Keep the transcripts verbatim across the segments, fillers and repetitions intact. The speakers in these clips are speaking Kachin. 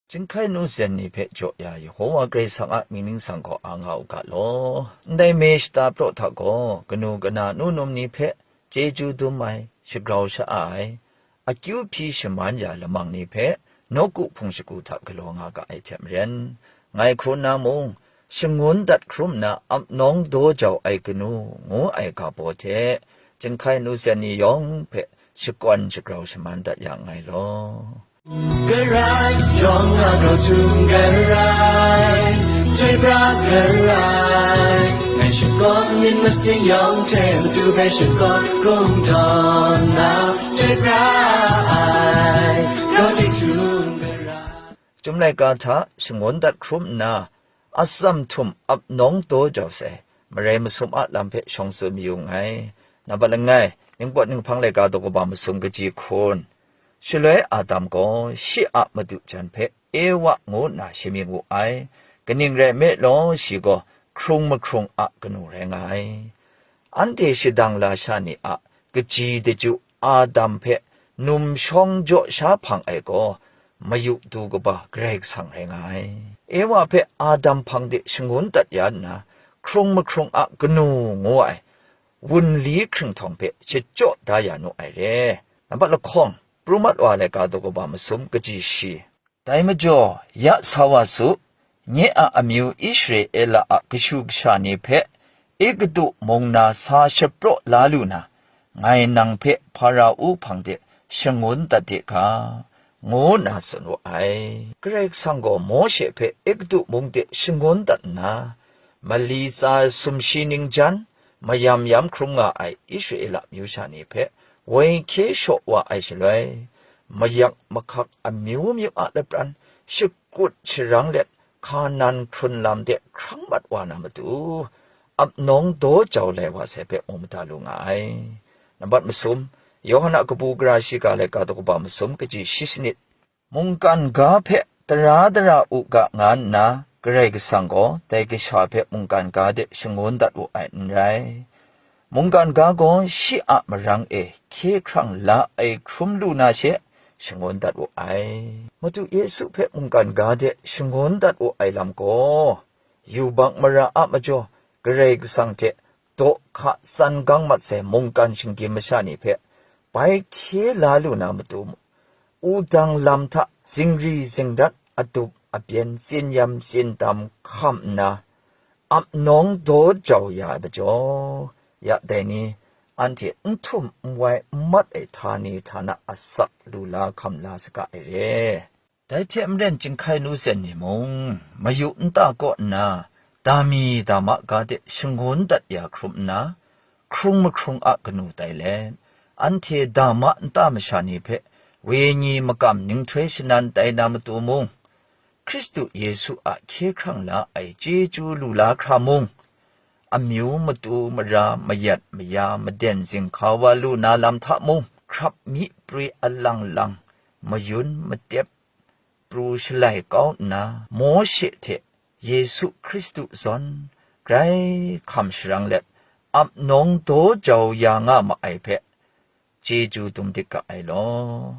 Chyinghkai nu zen ni hpe jaw ya Yehova Karai Kasang a mying ningsang gaw a nga u ga law. Ndai me shata praw hta gaw, kanu kana nu num ni hpe chyeju dum ai, shagrau sha-a ai, akyu hpyi shaman ya lamang ni hpe nawku hpung shagu hta galaw nga ga ai hte maren, ngai hkrum na mung, shangun dat hkrum nna ap nawng daw jau ai kanu, ngu ai ga baw hte, chyinghkai nu zen ni yawng hpe shakawn shagrau shaman dat ya nngai law. Karai yawng a grau htum karai, chyoi pra karai, ngai shakawn myit masin yawng hte matu hpe shakawn kungdawn na, chyoi pra ai, grau tik htum karai. Chyum laika hta shangun dat hkrum nna, atsam htum ap nawng daw jau sai, marai masum a lam hpe shawng tsun mayu nngai. Nambat langai, ningpawt ninghpang laika daw kaba masum kaji hkun. Shaloi Adam gaw shi a madu jan hpe Ewa ngu nna shamying wu ai, kaning rai nme law, shi gaw hkrung mahkrung a kanu rai nga ai. Anhte shadang lasha ni a kaji daju Adam hpe num shawng jaw sha hpang ai gaw, mayu du kaba Karai Kasang rai nga ai. Ewa hpe Adam hpang de shangun dat ya nna, hkrung mahkrung a kanu ngu ai wunli hkringhtawng hpe shachyaw da ya nu ai re. Nambat lahkawng, Pru mat wa laika daw kaba masum kaji shi. Dai majaw, ya sa wa su, nye a amyu Israela a kashu kasha ni hpe Egutu mung na sa shapraw la lu na, ngai nang hpe Hparao hpang de shangun dat de ga, ngu nna tsun wu ai. Karai Kasang gaw Mawshe hpe Egutu mung de shangun dat nna, mali tsa sumshi ningjan, mayam yam hkrum nga ai Israela amyu sha ni hpe woi hkye shaw wa ai shaloi, mayak mahkak amyu myu a lapran, shakut sharang let, Hkanan hkrun lam de hkrang mat wa na matu, ap nawng daw jau lai wa sai hpe mu mada lu nga ai. Nambat masum, Yawhan a kabu gara shiga laika daw kaba masum kaji shi sanit. Mungkan ga hpe tara dara u ga nga nna, Karai Kasang gaw dai kasha hpe mungkan ga de shangun dat wu ai n rai. Mungkan ga gaw shi a marang e hkye hkrang la ai hkrum lu na she shangun dat wu ai. Madu Yesu hpe mungkan ga de shangun dat wu ai lam gaw, yubak mara a majaw Karai Kasang hte daw hka tsan gang mat sai mungkan shinggyim masha ni hpe bai hkye la lu na matu, wudang lam hta zingri zingrat adup abyen tsin yam tsin dam hkam nna, ap nawng daw jau ya ai majaw, ya dai ni, anhte n htum n wai n mat ai htani htana asak lu la hkam la saga ai re. Dai hte maren chyinghkai nu zen ni mung, mayu nta kaw nna, dami dama ga de shangun dat ya hkrum nna, hkrung mahkrung a kanu tai let, anhte dama nta masha ni hpe wenyi makam ninghtoi shanan tai na matu mung, Hkristu Yesu a hkye hkrang la ai chyeju lu la hkra mung, amyu matu mara mayat maya maden zinghka wa lu na lam hta mung, hkrap mi pri alang lang, mayun matep, pru shalai kau nna, Mawshe hte Yesu Hkristu zawn grai hkam sharang let, ap nawng daw jau ya nga ma ai hpe, chyeju dum dik ga ai law.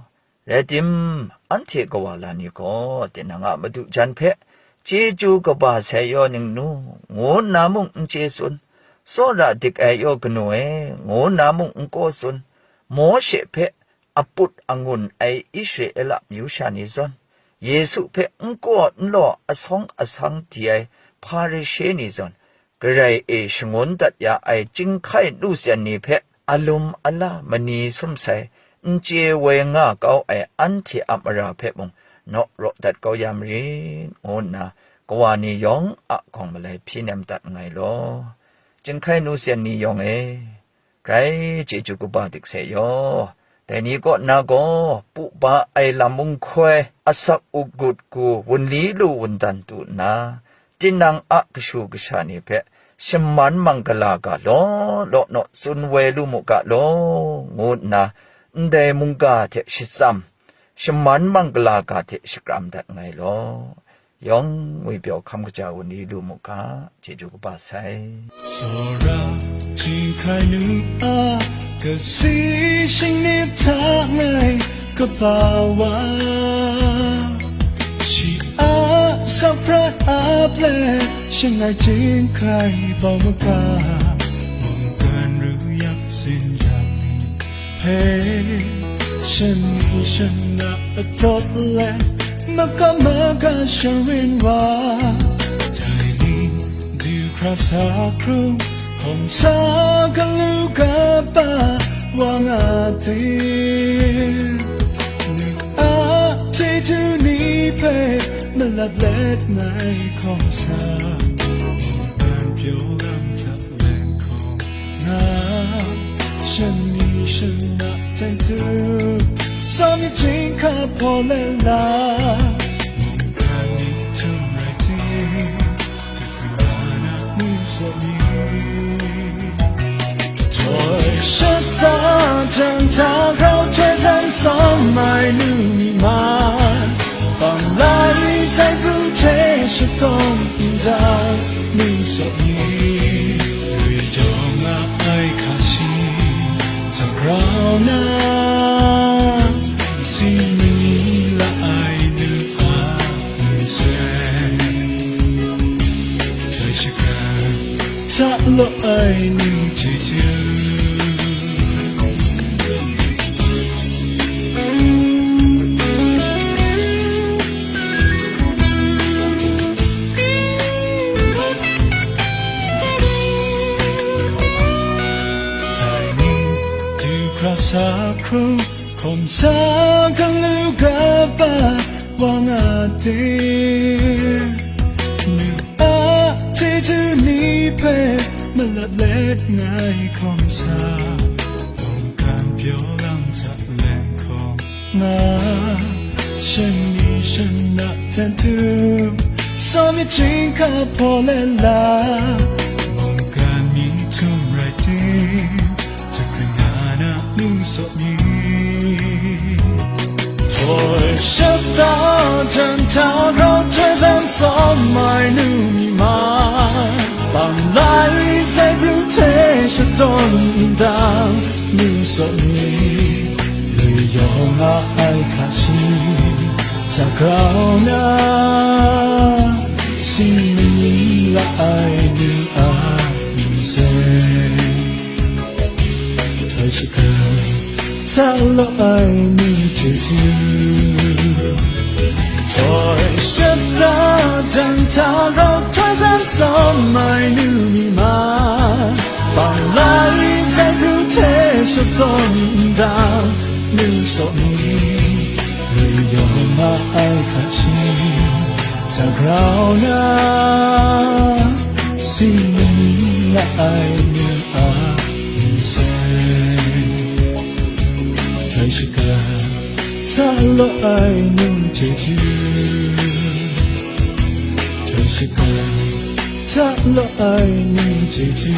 Rai tim, anhte kawa la ni gaw tinang a madu jan hpe chyeju kaba sai yaw ningnu, ngu nna mung n chye tsun, tsawra dik ai yaw kanu e, ngu nna mung n kaw tsun, Mawshe hpe aput angun ai Israela myu sha ni zawn, Yesu hpe n kaw n law asawng asang di ai Hparishe ni zawn, Karai e shangun dat ya ai chyinghkai nu zen ni hpe alum ala mani sum sai n chye woi nga kau ai anhte a mara hpe mung naw raw dat kau ya marit, ngu nna kawa ni yawng a hkawng malai hpyi nem dat nngai law. Chyinghkai nu zen ni yawng e, grai chyeju kaba dik sai yaw. Dai ni kaw na gaw, pu ba ai lam mung hkoi, asak u gut gu, wunli lu wundan tu nna, tinang a kashu kasha ni hpe, shaman manggala ga law law naw tsun woi lu mu ga law, ngu nna, ndai mungga hte shatsam, shaman manggala ga hte shakram dat nngai law. Yawng ngwi pyaw hkam kaja wunli lu mu ga, chyeju kaba sai. Tsawra, chyinghkai nu a, kasi shingni hta ngai kaba wa, shi Sap hpra ap let shangai chyinghkai bau maga, mungkan ru yak sin yang hpe, shani shana atawt let makam maga sharin wa, dai ni du hkra sa hkrung, hkawm sa galu kaba wa nga ting, nu a chyeju ni hpe malap let ngai hkawm sa, mungkan pyaw lam hta leng hkawm nga, shani shana hten tu, sa myit chyinghka hpaw let la, mungkan ni htum rai ting, Toi shata jan hta grau htoi zan sawm ai nu ni man, bang lai sai pru hte shadawn nta nu sawp ni, lui yawng nga ai hka shi, sa grau na, si mani la ai nu a nsen, hkrai shagan hta law ai ni chyeju. Dai ni du hkra sa hkrung, hkawm sa galu kaba wa nga ting, nu a chyeju ni hpe malap let ngai hkawm sa, mungkan pyaw lam hta leng hkawm nga, shani shana hten tu, sa myit chyinghka hpaw let la, mungkan ni htum rai ting, Hkrai nga na nu sawp ni, toi shata jan hta grau htoi zan sawm ai nu ni man, bang lai sai pru hte shadawn nta nu sawp ni, lui yawng nga ai hka shi, sa grau na, si mani la ai nu a nsen, hkrai shagan hta law ai ni chyeju. Toi shata jan hta grau htoi zan sawm ai nu ni man, bang lai sai pru hte shadawn nta nu sawp ni, lui yawng nga ai hka shi, sa grau na, si mani la ai nu a nsen, hkrai shagan hta law ai ni chyeju, hkrai shagan hta law ai ni chyeju.